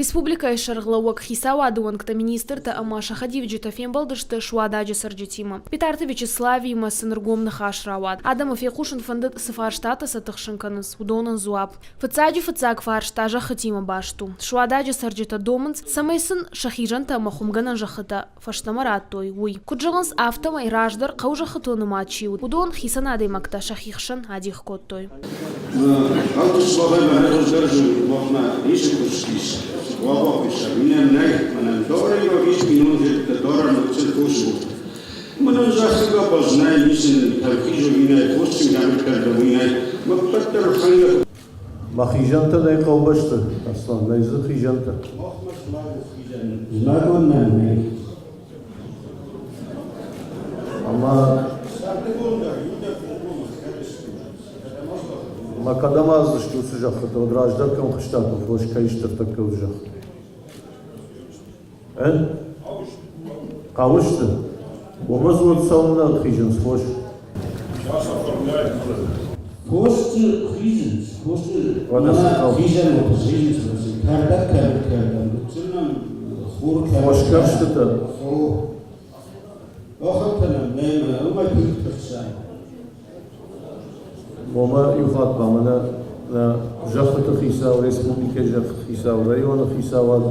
Республикӕйы сӕргълӕууӕг, хицауады уӕнгтӕ, министртӕ ӕмӕ сӕ хӕдивджытӕ фембӕлдысты Суададжы цӕрджытимӕ. Битарты Вячеславимӕ сын ӕргом ныхас рауад. Адӕмы фехъусын фӕндыд, цы фарстатӕ сӕ тыхсын кӕнынц, уыдонӕн дзуапп. Фыццаджы-фыццаг фарста зӕххытимӕ баст у. Суададжы цӕрджытӕ домынц, цӕмӕй сын сӕ хизӕнтӕ ӕмӕ хуымгӕнӕн зӕххытӕ фӕстӕмӕ радтой, уый. Куыд зӕгъынц, афтӕмӕй раздӕр хъӕузӕххытыл нымад чи уыд, уыдон хицӕн адӕймӕгтӕ сӕхи хсӕн адих кодтой. Мӕ хизӕнтӕ нӕй хъӕубӕсты, Аслан, нӕй дзы хизӕнтӕ. Знагон нӕм нӕй. Ӕмӕ ӕмӕ кӕдӕм аздзысты уыцы зӕххытӕ, уӕд раздӕр кӕм хызтат, фос кӕй стыртӕккӕ уыцы зӕххытӕ? Э? Хъӕуы сты? Уымӕ дзуапп цӕуылнӕ хизынц фос? Фос дзы хизынц, фос дзы хизӕн хизынц, кӕрдӕг кӕрдӕг кӕрдӕг, гыццыл хур Фосгӕрстытӕ? Охӕнтӕ нӕм нӕй, уымӕй тынг тыхсӕм. Уомӕ иу хатт ма мӕнӕ нӕ зӕххыты хицау, республикӕйы зӕххыты хицау, районы хицауад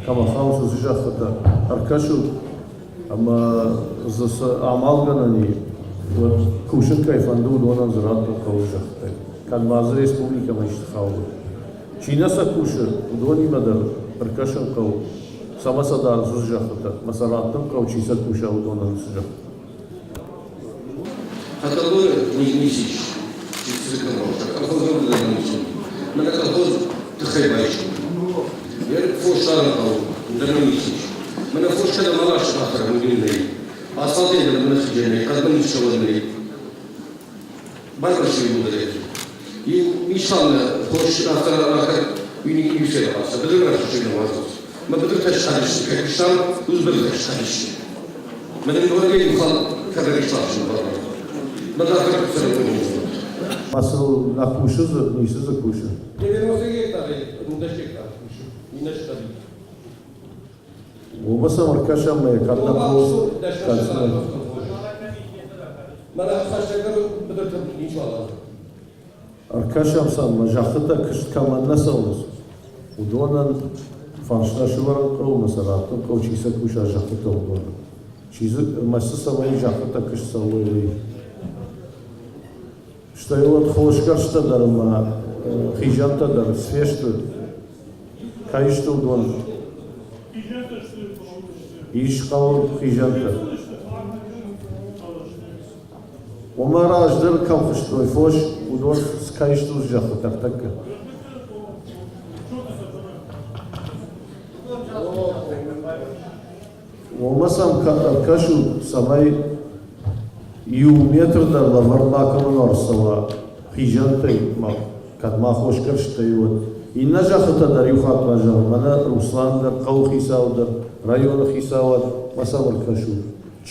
кӕмӕ хауынц, уыцы зӕххытӕ ӕркӕсут ӕмӕ дзы цы амалгӕнӕн и, уӕд кусын кӕй фӕнды, уыдонӕн дзы раттын хъӕуы зӕххытӕй. Кӕд ма дзы республикӕмӕ исты хауы. Чи нӕ сӕ кусы, уыдонимӕ дӕр ӕркӕсын хъӕуы, цӕмӕ сӕ дарынц уыцы зӕххытӕ, ӕмӕ сӕ раттын хъӕуы, чи сӕ куса, уыдонӕн уыцы зӕххытӕ. Хӕтӕлдоны низ ис, цы колхозон низ. Мӕнӕ колхоз тыххӕй байстой. Йӕ фос дарын хъӕуы, ӕндӕр нӕм ницы ис. Мӕнӕ фос кӕдӕм аласы ахӕрӕм, уый нӕй. Асфальтӕй дӕр мӕнӕ хизӕн нӕй, хъӕдмӕ ницы нӕй. Байхъуыстой иууылдӕр. Иу мисал фос афтӕ рахӕр, уый никуы рахаста. Быдыры рахӕссой нӕ уадзынц. Мӕ быдыртӕ схӕристы, кӕй куыстам, уыцы быдыртӕ схӕристы. Мӕнӕ ногӕй иу хал кӕрдӕг сласын Мӕ дарддӕр куыд цӕрын Ма сыл нӕ кусы дзы, ницы дзы кусы. 90 гектары, 10 гектар кусы, иннӕ стабил. Уымӕ сӕм ӕркӕсӕм ӕмӕ кӕд нӕ хъӕуы, Ӕркӕсӕм сӕм, мӕ зӕххытӕ куыст кӕмӕн нӕ цӕуынц, уыдонӕн фарста сӕвӕрын хъӕуы ӕмӕ сӕ раттын хъӕуы, чи сӕ куса зӕххытӕ, уыдонӕн. Чи дзы ӕрмӕст дзы цӕмӕй зӕххытӕ куыст цӕуой, уый. Стӕй уӕд хосгӕрстӕ дӕр ӕмӕ хизӕнтӕ дӕр сфесты. Кӕй сты уыдон? Ис хъӕуы хизӕнтӕ. Уымӕ раздӕр кӕм хызтой фос, уыдон кӕй сты уыцы зӕххы тӕртӕккӕ. Уымӕ сӕм ӕркӕсут, цӕмӕй иу метр дӕр лӕвӕрд макӕмӕн ӕрцӕуа хизӕнтӕй, кӕд ма хосгӕрстӕй, уӕд. Иннӕ зӕххытӕ дӕр иу хатт ма зӕгъын, мӕнӕ Руслан дӕр, хъӕуыхицау дӕр, районы хицауад, ма сӕм ӕркӕсут.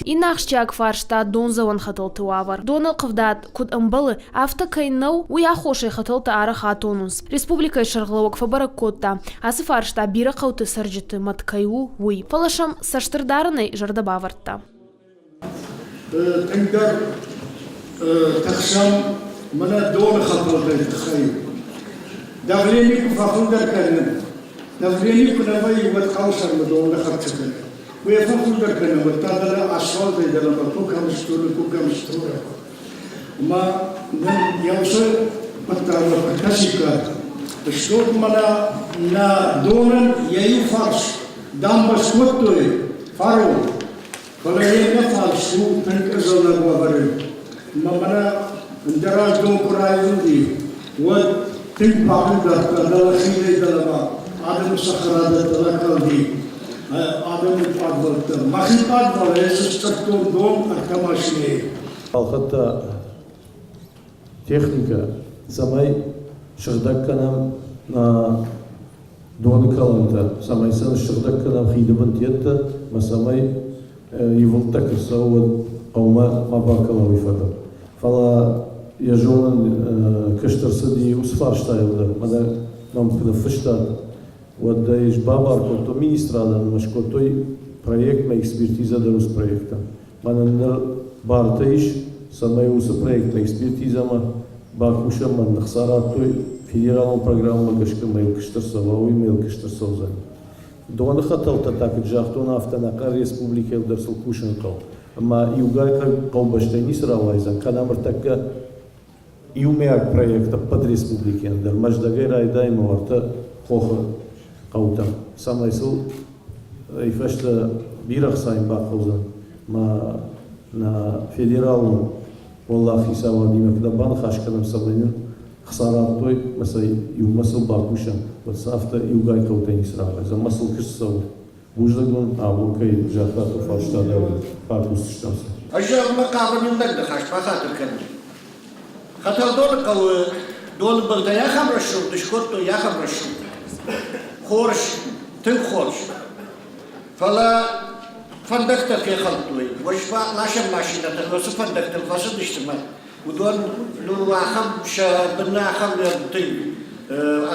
Иннӕ ахсджиаг фарста дондзӕуӕн хӕтӕлты уавӕр. Доны ӕлхъывдад куыд ӕмбӕлы, афтӕ кӕй нӕу, уый аххосӕй хӕтӕлтӕ арӕх атонынц. Республикӕйы сӕргълӕууӕг фӕбӕрӕг кодта, ацы фарста бирӕ хъӕуты цӕрджыты мӕт кӕй у, уый. Фӕлӕ сӕм цӕстырдарынӕй зӕрдӕ бавӕрдта. Тынгдӕр тыхсӕм мӕнӕ доны хӕтӕлты тыххӕй. Давлени куы фӕфылдӕр кӕны, давлени куы нӕ вӕййы, уӕд хъӕуы сӕрмӕ дон нӕ хӕццӕ кӕны. Уый фӕфылдӕр кӕны, уӕд та дӕлӕ асфальтӕй дӕлӕмӕ куы кӕм стуры, куы кӕм стуры. Ӕмӕ нын йӕ уыцы хъуыддагмӕ куы кӕсиккат, стут мӕнӕ нӕ донӕн йӕ иу фарс дамбӕ скодтой фарон, фӕлӕ йе ннӕ фарс у тынг ӕдзӕллаг уавӕры. Ӕмӕ мӕнӕ ӕндӕраз дон куы раивылди, уӕд тынг бахъыгдардта дӕлӕ хидӕй дӕлӕмӕ адӕмы цӕхӕрадӕттӕ ракалди адӕмы пъадвӕлттӕ. Мӕхи пъадвалы ӕз сцӕттон дон ӕртӕ машинӕйы. Балхӕдта техникӕ, цӕмӕй сыгъдӕг кӕнӕм нӕ доны кӕлӕнтӕ, цӕмӕй сӕ ссыгъдӕг кӕнӕм хиды бынтӕттӕ ӕмӕ цӕмӕй ивылдтӕ куы рцӕуы, уӕд хъӕумӕ ма бакӕла уый фӕдыл. Фӕлӕ йӕ зонын, куыст ӕрцыди уыцы фарстайыл дӕр, мӕнӕ мӕм куы ныффыстат. Уӕд ӕй ӕз бабар кодтон министрадӕн ӕмӕ скодтой проектмӕ экспертизӕ дӕр уыцы проектӕн. Мӕнӕн ныр бартӕ ис, цӕмӕй уыцы проектмӕ экспертизӕмӕ бакусӕм, мӕн ӕхца радтой федералон программӕмӕ гӕсгӕ мӕ йыл куыст ӕрцӕуа, уый мӕ йыл куыст ӕрцӕудзӕн. Доны хӕтӕлтӕ та, куыд загътон, афтӕ ӕнӕхъӕн республикӕйыл дӕр сыл кусын хъӕуы. Ӕмӕ иугай хъӕубӕстӕй ницы рауайдзӕн, кӕд ӕм ӕртӕккӕ иумӕйаг проект ӕппӕт республикӕйӕн дӕр Мӕздӕгӕй райдайӕм уартӕ хохы хъӕутӕм, цӕмӕй сыл ай фӕстӕ бирӕ ӕхцайын бахъӕудзӕн ма нӕ федералон уӕллаг хицауадимӕ куы нӕ баныхас кӕнӕм, цӕмӕй нын ӕхца радтой ӕмӕ сӕ иумӕ сыл бакусӕм, уӕд сӕ афтӕ иугай хъӕутӕй ницы рауайдзӕн, ӕмӕ сыл куыст цӕуы. Бузныг уын, абон кӕй загътат фарста дӕр бакусдзыстӕм сӕ. Ӕз зӕгъынмӕ хъавын иунӕг ныхас бахатыр кӕнын. Хӕтӕлдоны хъӕуы доны былтӕй ахӕм рӕсугъд скодтой, ахӕм рӕсугъд. Хорз, тынг хорз. Фӕлӕ фӕндӕгтӕ фехӕлдтой. Уӕзба ласӕн машинӕтӕ уыцы фӕндӕгтыл фӕцыдысты мӕ уыдон ну ахӕм сӕ быны ахӕм тынг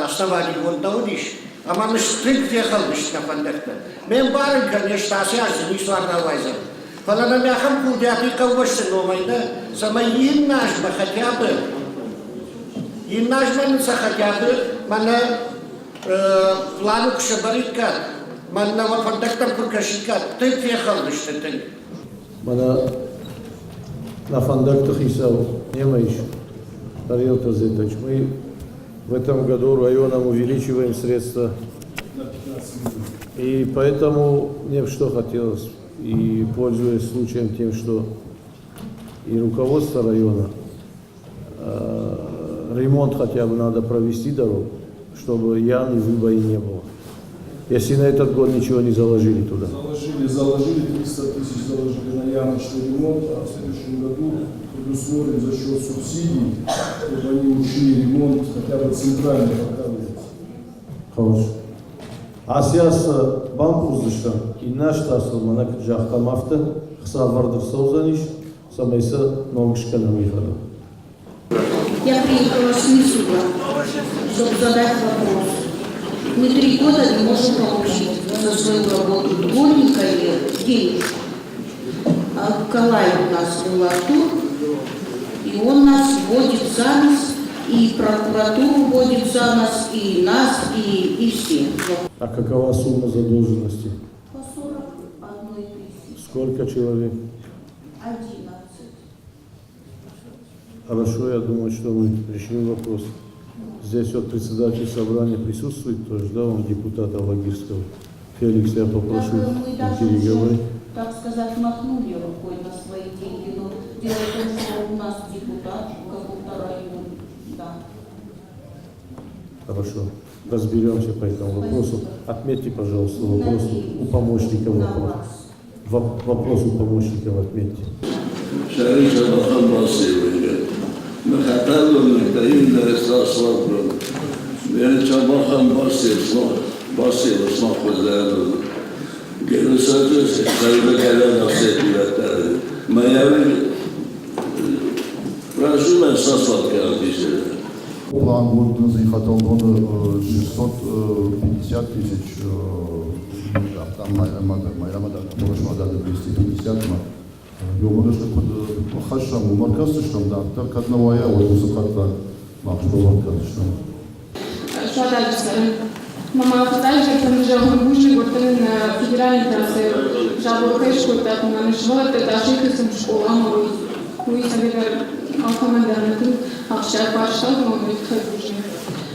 основанигонд нӕ уыдис. Ӕмӕ тынг фехӕлдысты нӕ фӕндӕгтӕ. Ме мбарын кӕныс, ацы аз дзы ницуал рауайдзӕн. Фӕлӕ нӕм ахӕм курдиат и хъӕубӕсты номӕй нӕ, цӕмӕй иннӕ азмӕ хотя бы иннӕ азмӕ нын сӕ хотя бы мӕнӕ планы куы сӕвӕриккат, мӕнӕ уӕ фӕндӕгтӕм куы ркӕсиккат, тынг фехӕлдысты тынг. Мӕнӕ нӕ фӕндӕгты хицау немӕ ис, Тариэл Тазетович. Мы в этом году районом увеличиваем средства. И поэтому мне что хотелось, и пользуясь случаем тем, что и руководство района, ремонт хотя бы надо провести дорог, чтобы ям и выбоин не было. Если на этот год ничего не заложили туда. Заложили, заложили, 300 тысяч заложили на ямочный ремонт, а в следующем году предусмотрим за счет субсидий, чтобы они ушли ремонт хотя бы центральной пока улицы. Хорошо. Ацы аз бампъуздзыстӕм, иннӕ аз та сыл мӕнӕ куыд загътам, афтӕ хца ӕвӕрд ӕрцӕудзӕнис, цӕмӕй сӕ ног скӕнӕм уый фӕдыл. Я приехала с Мисуга, чтобы задать вопрос. Мы 3 года не можем получить за свою работу дворника или денежку. А Калай у нас был Артур, и он нас водит за нос, и прокуратуру водит за нос, и нас, и все. А какова сумма задолженности? По 41 тысячи. Сколько человек? 11. Хорошо, я думаю, что мы решим вопрос. Здесь вот председатель собрания присутствует тоже, да, он депутат Алагирского. Феликс, я попрошу Так, мы даже переговорить. уже, так сказать, махнули рукой на свои деньги, но дело в том, что у нас депутат в каком-то районе, да. Хорошо. Разберемся по этому вопросу. Отметьте, пожалуйста, вопрос у помощника На вопрос. вас. Вопрос у помощников отметьте. Шарик Шабахан План будет 650 тысяч, там 250 хӕссӕм, уымӕ кӕсдзыстӕм дарддӕр, кӕд нӕ уайа, уӕд уыцы хъӕддаг мах сбӕлвырд кӕндзыстӕм. Мама фыццаджыдӕр фӕнды зӕгъын бузныг уӕддӕр федеральный трассӕйыл забор кӕй скодтат ӕмӕ нӕ сывӕллӕттӕ тасӕй кӕсын скъоламӕ, уый. Уый цӕгӕдӕр алкӕмӕн дӕр нӕ тынг ахсджиаг фарста у ӕмӕ уый тыххӕй бузныг.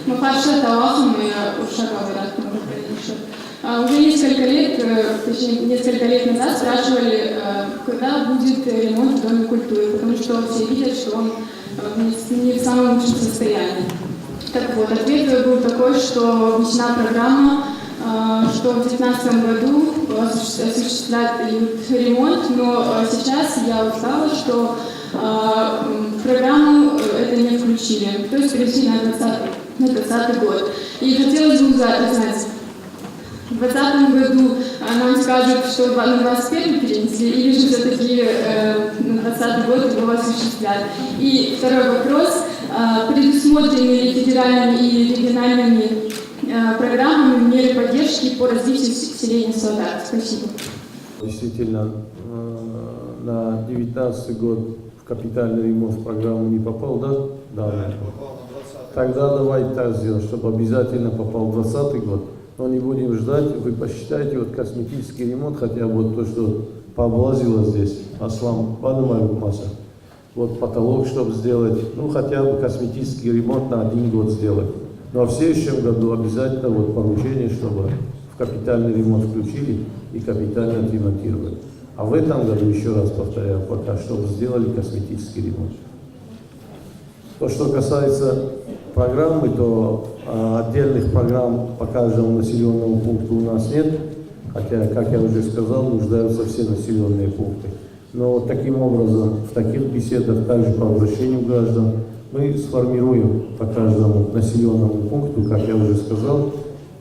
Мӕ фарста та уахӕм ӕмӕ уырыссагау раттын конечно. Уже несколько лет, точнее, несколько лет назад спрашивали, когда будет ремонт в Доме культуры, потому что все видят, что он не в самом лучшем состоянии. Так вот, ответ был такой, что внесена программа, что в 2019 году осуществлят ремонт, но сейчас я узнала, что в программу это не включили, то есть перешли на 20 год. И хотелось бы узнать, в 2020 году нам скажут, что на 21 перенесли, или же все-таки на 20 год его осуществят. И второй вопрос. Предусмотрены ли федеральными и региональными программами, меры поддержки по развитию селения Солдат? Спасибо. Действительно, на 2019 год в капитальный ремонт в программу не попал, да? Да, не попал на 20. Тогда давайте так сделаем, чтобы обязательно попал в 2020 год. Но не будем ждать, вы посчитайте вот косметический ремонт, хотя бы вот то, что пооблазило здесь, Аслан масса. Вот потолок, чтобы сделать, ну хотя бы косметический ремонт на один год сделать. Ну а в следующем году обязательно вот поручение, чтобы в капитальный ремонт включили и капитально отремонтировали. А в этом году, еще раз повторяю, пока, чтобы сделали косметический ремонт. То, что касается программы, то отдельных программ по каждому населенному пункту у нас нет, хотя, как я уже сказал, нуждаются все населенные пункты. Но вот таким образом, в таких беседах, также по обращению граждан, мы сформируем по каждому населенному пункту, как я уже сказал,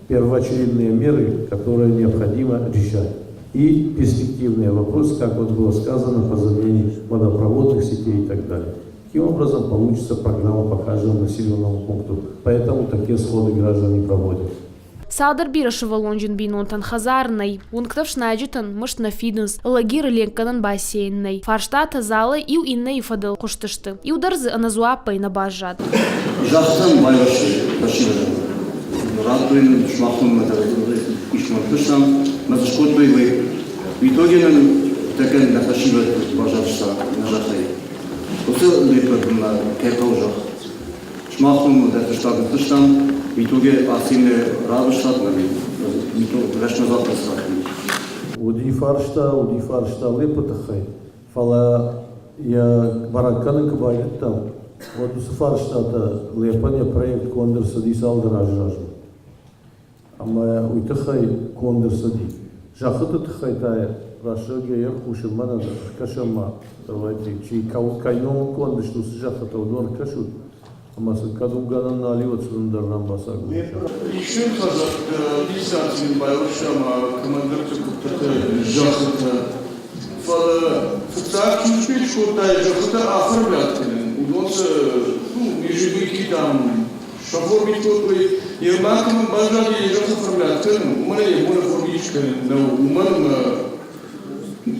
первоочередные меры, которые необходимо решать. И перспективные вопросы, как вот было сказано, по замене водопроводных сетей и так далее. Таким образом получится программа по каждому населенному пункту. Поэтому такие сходы граждан проводят. Цалдӕр бирӕсывӕллонджын бинонтӕн хӕдзар нӕй, уынгтӕ фснайджытӕн мызд нӕ фидынц, Алагиры ленкгӕнӕн бассейн нӕй. Фарстатӕ залы иу иннӕйы фӕдыл хъуыстысты. Иу дӕр дзы ӕнӕдзуаппӕй нӕ баззад. Загътам байрӕзты фӕсивӕдӕн. Радтой нын сымахмӕ дӕр искуы куыстам, мӕ дзы скодтой уый. В итоге нын тӕккӕ нӕ фӕсивӕд базарста нӕ зӕххӕй. Уыцы лепӕгмӕ кӕй хъӕуы зӕхх. Сымахмӕ дӕр фыстаг ныффыстам, в итоге Асины равыстат мӕ рӕстмӕ дзуапп срахи. Уыди фарста, уыди фарста лепы тыххӕй, фӕлӕ йӕ бӕрӕг кӕнын куы байдыдтам, уӕд уыцы фарстатӕ Лепӕн йӕ проект конд ӕрцыди цалдӕр азы размӕ. Ӕмӕ уый тыххӕй конд ӕрцыди. Зӕххыты тыххӕй та рӕстӕгӕй ӕрхъусын мӕнӕн ӕркӕсӕм ма, давайте, чи кӕй номыл конд сты, уыцы зӕххытӕ, уыдон ӕркӕсут, ӕмӕ сын кӕд уым гӕнӕн нал и, уӕд сын ӕндӕр ран бацагурут. Исчи хӕдзӕртты администрацийы байуӕрста ӕмӕ командирты куывдтыты зӕххытӕ. Фӕлӕ фыццаг чи успеть скодта зӕххытӕ оформлять кӕнын, уыдон сӕ, ну, ежевики там саформить кодтой. Ермак кӕмӕн баззади йӕ зӕхх оформлять кӕнын, уымӕн йӕ бон оформить скӕнын нӕу, уымӕн ӕмӕ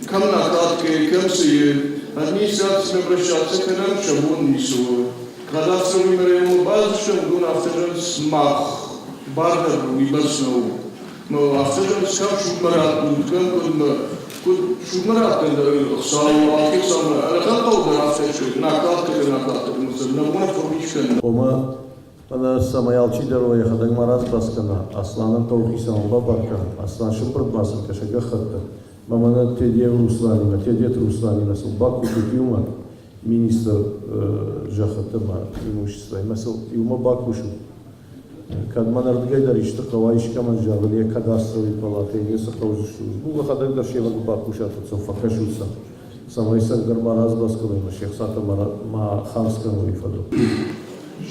кӕм накладкӕ, кӕм цы администрацимӕ обращаться кӕнӕм, сӕ бон ницы у. Кадастровый районмӕ бацыдыстӕм, уыдон афтӕ зӕгъынц, мах бар дӕр уыйбӕрц нӕу. Но афтӕ зӕгъынц, кӕм судмӕ раттут, кӕм куыдмӕ. Куыд судмӕ раттын ӕхца у, алкӕй хцамӕ ӕнӕхъӕн хъӕу дӕр афтӕ ис, накладкӕ накладкӕ нӕ бон оформить кӕнын. Ома, ӕнӕ цӕмӕй алчидӕр уӕ йӕхӕдӕг ма разбас кӕна, Асланӕн хъӕуыхицауӕн бабар кӕн, Аслан сымбырд бацыд кӕсӕг гӕххӕтты. Мӕ мӕнӕ Тедеев Русланимӕ, Тедеты Русланимӕ сыл бакусут иумӕ, министр зӕххыты ма имуществоимӕ сыл иумӕ бакусут. Кӕд мӕнӕрдыгӕй дӕр исты хъӕуа искӕмӕн зӕгъын, йӕ кадастровый палатӕйы ницы хъӕудзысты, ну, уӕхӕдӕг дӕр семӕ куы бакусат, уӕд сӕм фӕкӕсут сӕм, цӕмӕй сӕ ӕгӕр ма разбас кӕной ӕмӕ се хцатӕ ма хардз кӕной фӕдыл.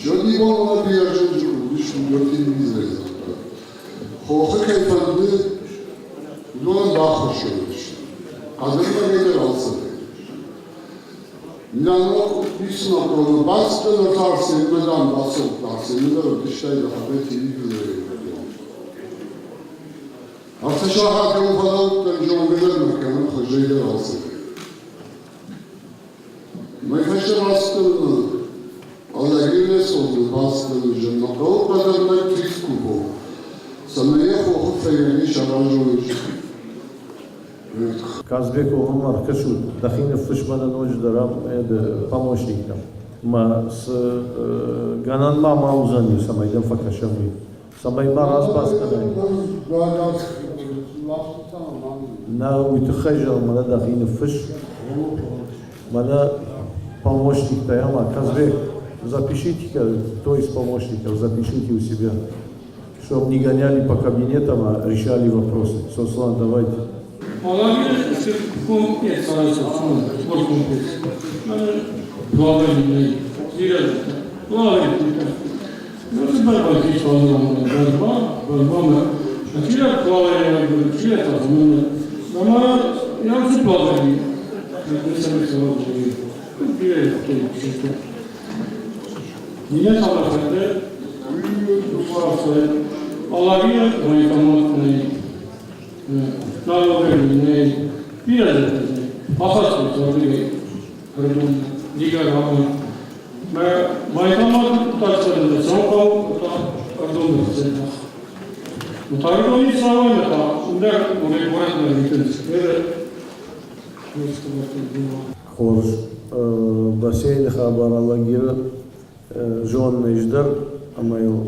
Сёдни бон бирӕ уыдис уыдон телевизорӕй дзырдта. Хохы кӕй фӕнды, уыдонӕн баххуыс кӕндзысты. Адӕймагӕй дӕр алцӕмӕй. Нано бацыдтӕн Арсенмӕ, дам, бацӕуыдта Арсенмӕ дӕр ӕвдыстай дӕхӕдӕг телевизорӕй. Ӕртӕ сахатыл фӕлӕудтӕн зонгӕ дӕр нӕ кӕнын хуызӕй дӕр алцӕмӕй. Мӕ фӕстӕ бацыдтӕн Алагиры цонды бацыдтӕн зӕнмӕ хъӕуы хъӕдӕрмӕг Трискупо, цӕмӕй йӕ хохы фӕйнӕгӕй саразой Казбек Омар, кӕсут, дӕхи ныффыс мӕнӕ ноджыдӕр ам помощниктӕм. Мӕ цы гӕнӕн ма ма уыдзӕни, цӕмӕй дӕм фӕкӕсӕм, уый. Цӕмӕй ма разбас кӕнай. Нӕ, уый тыххӕй зӕгъ, мӕнӕ дӕхи ныффыс. Мӕнӕ помощниктӕ ама Казбек, запишите-ка, кто из помощников, запишите у себя, чтобы не гоняли по кабинетам, а решали вопросы. Сослан, давайте. Алагир комплекс комплекс. Плавание, плавание. Алагиры военкомат нӕй, Налогӕй нӕй, бирӕ зӕрдӕ нӕй. Ахӕцут ардыгӕй ӕрдон Дигорама. Мӕ военкомат хъуыддаг цӕрын цӕуын хъӕуы, та ӕрдон дзӕбӕх. Мутаргони цауӕны та ӕндӕр горӕтмӕ рвитынц. Хорз, бассейны хабар Алагиры зонын ис дӕр ӕмӕ йыл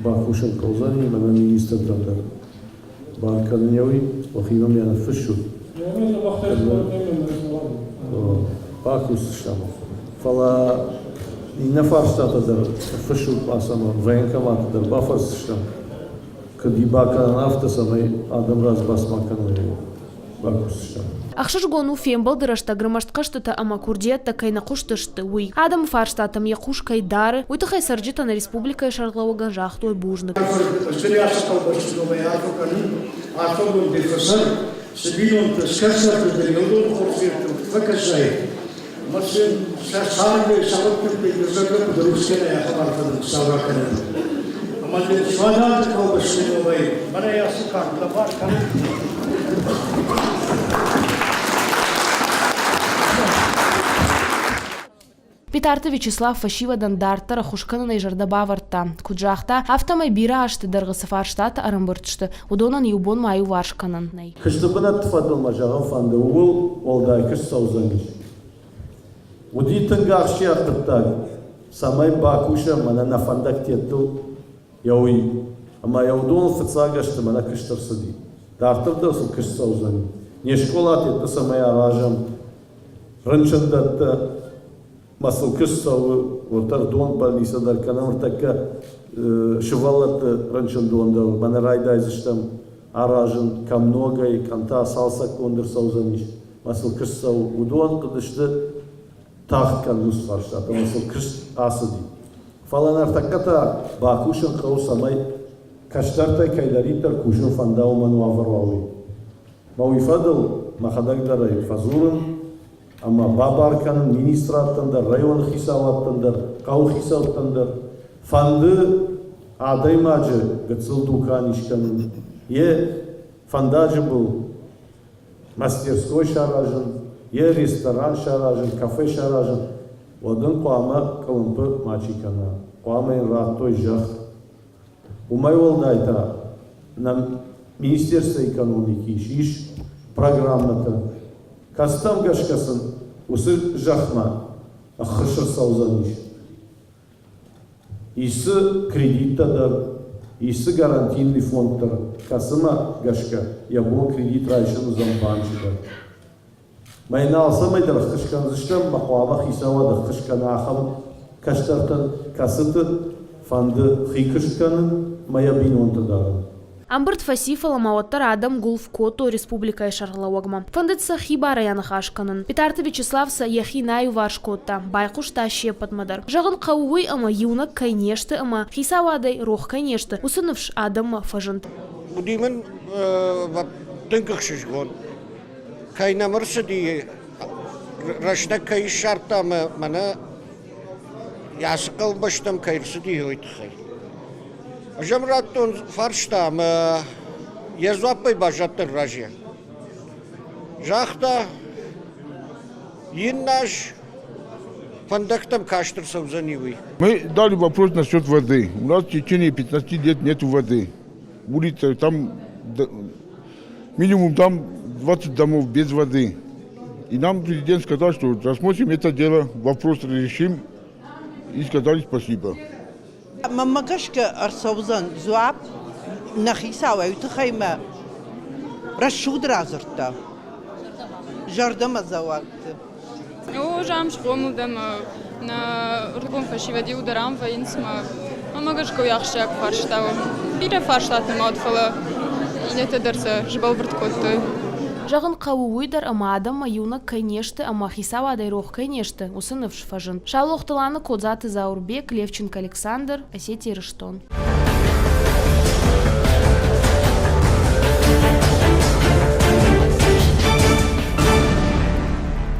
бакусын хъӕудзӕни, мӕнӕ министртӕм дӕр бар кӕнын уый, уӕхимӕ йӕ ныффыссут. Бакусдзыстӕм. Фӕлӕ иннӕ фарстатӕ дӕр ныффыссут ма военкоматы дӕр бафӕрсдзыстӕм, куыд и бакӕнӕн афтӕ, цӕмӕй адӕм разбас ма кӕной, бакусдзыстӕм. Ӕхсызгон у фембӕлды рӕстӕг ӕрмӕст хъӕзтытӕ ӕмӕ курдиӕттӕ кӕй нӕ хъуыстысты, уый. Адӕмы фарстатӕм йӕ хъус кӕй дары, уый тыххӕй цӕрджытӕ нӕ республикӕйы сӕргълӕууӕгӕн загътой бузныг. Стыр хъӕубӕсты номӕй арфӕ кӕнын арфӕгонд фӕсӕр, цы бинонтӕ скӕсӕрты дӕр еудон хорздзинӕдтыл фӕкӕсай, ӕмӕ сын сӕ царды сӕ хъуыддӕгтӕй зӕрдӕ куыд рухс кӕнай, ахӕм арфӕ дын Хуыцау ракӕнӕд. Ӕмӕ дын Суададжы хъӕубӕсты номӕй мӕнӕ ацы кард лӕвар кӕнын. Битарты Вячеслав фӕсивӕдӕн дарддӕр ӕххуыс кӕнынӕй зӕрдӕ бавӕрдта. Куыд загъта, афтӕмӕй бирӕ азты дӕргъы цы фарстатӕ ӕрӕмбырд сты, уыдонӕн иу бон ма аиуварс кӕнӕн нӕй. Куысты бынӕтты фӕдыл мӕ зӕгъын фӕнды, ууыл уӕлдай куыст цӕудзӕнис. Уыди тынг ахсджиаг хъуыддаг, цӕмӕй бакусӕм мӕнӕ нӕ фӕндӕгтеттыл йӕ уый. Ӕмӕ йӕ уыдон фыццаг ӕзты мӕнӕ куыст ӕрцыди. Дарддӕр дӕр сыл куыст цӕудзӕни. Не скъолатӕтты цӕмӕй аразӕм, рынчындӕттӕ ма сыл куыст цӕуы, уӕддӕр дон больницӕ дӕр кӕнӕм ӕртӕккӕ сывӕллӕтты рынчындон дӕр мӕнӕ райдайдзыстӕм аразын, кӕм ногӕй, кӕм та цалцӕггонд ӕрцӕудзӕнис, ма сыл куыст цӕуы. Уыдон хъуыдысты тагъд кӕнын уыцы фарстатӕ, ӕмӕ сыл куыст ацыди. Фӕлӕ ныртӕккӕ та бакусын хъӕуы, цӕмӕй кӕстӕртӕй кӕйдӕриддӕр кусын фӕнда, уымӕн уавӕр уа, уый. Мӕ уый фӕдыл мӕхӕдӕг дӕр ӕй фӕдзурын ӕмӕ бабар кӕнын министрадтӕн дӕр, районы хицауадтӕн дӕр, хъӕуы хицӕуттӕн дӕр. Фӕнды адӕймаджы гыццыл дукани скӕнын, йе фӕндаджы был мастерской саразын, йе ресторан саразын, кафе саразын, уӕд ын хъуамӕ къуылымпы мачи кӕна, хъуамӕ йын радтой зӕхх. Уымӕй уӕлдай та нӕм Министерство экономики ис, ис программӕтӕ, кӕцытӕм гӕсгӕ сын уыцы зӕхмӕ ӕххуыс ӕрцӕудзӕнис. Ис дзы кредиттӕ дӕр, ис дзы гарантийный фонд дӕр, кӕцымӕ гӕсгӕ йӕ бон кредит райсын уыдзӕн банчы дӕр. Мӕнӕ алцӕмӕй дӕр ӕххуыс кӕндзыстӕм ӕмӕ хъуамӕ хицауад ӕххуыс кӕна ахӕм кӕстӕртӕн, кӕцыты фӕнды хи куыст кӕнын ӕмӕ йӕ бинонты дарын. Ӕмбырд фӕци, фӕлӕ ма уӕддӕр адӕм гуылф кодтой республикӕйы сӕргълӕууӕгмӕ. Фӕндыд сӕ хибарӕй аныхас кӕнын. Битарты Вячеслав сӕ йӕхи нӕ аиуварс кодта, байхъуыста се ппӕтмӕ дӕр. Зӕгъын хъӕуы уый, ӕмӕ иунӕг кӕй не сты ӕмӕ хицауадӕй рох кӕй не сты, уыцы ныфс адӕммӕ фӕзынд. Уыди мын тынг ӕхсызгон. Кӕй нӕм ӕрцыди, рӕстӕг кӕй ссардта ӕмӕ мӕнӕ ацы хъӕубӕстӕм кӕй ӕрцыди, уый тыххӕй. Ӕз ӕм радтон фарста ӕмӕ йӕ дзуаппӕй баззадтӕн разыйӕ. Загъта, иннӕ аз фӕндӕгтӕм каст ӕрцӕудзӕни, уый. Мы дали вопрос насчет воды. У нас в течение 15 лет нет воды. Улица там минимум там 20 домов без воды. И нам президент сказал, что рассмотрим это дело, вопрос решим, и сказали спасибо. Мӕнмӕ гӕсгӕ ӕрцӕудзӕн дзуапп нӕ хицауӕй тыххӕй мӕ рӕсугъд радзырдта. Зӕрдӕмӕдзӕуӕгты. О, ам схъомыл дӕн нӕ ӕрыгон фӕсивӕд иу дӕр ам вӕййынц мӕ мӕнмӕ гӕсгӕ уый ахсджиаг фарста у. Бирӕ фарстатӕ ма уыд, фӕлӕ иннӕтӕ дӕр сӕ сбӕлвырд кодтой. Зӕгъын хъӕуы уый дӕр, ӕмӕ адӕммӕ иунӕг кӕй не сты ӕмӕ хицауадӕй рох кӕй не сты, уыцы ныфс фӕзынд. Саулохты Лана, Кодзаты Зауырбег, Левченко Александр, Осетия-Ирыстон.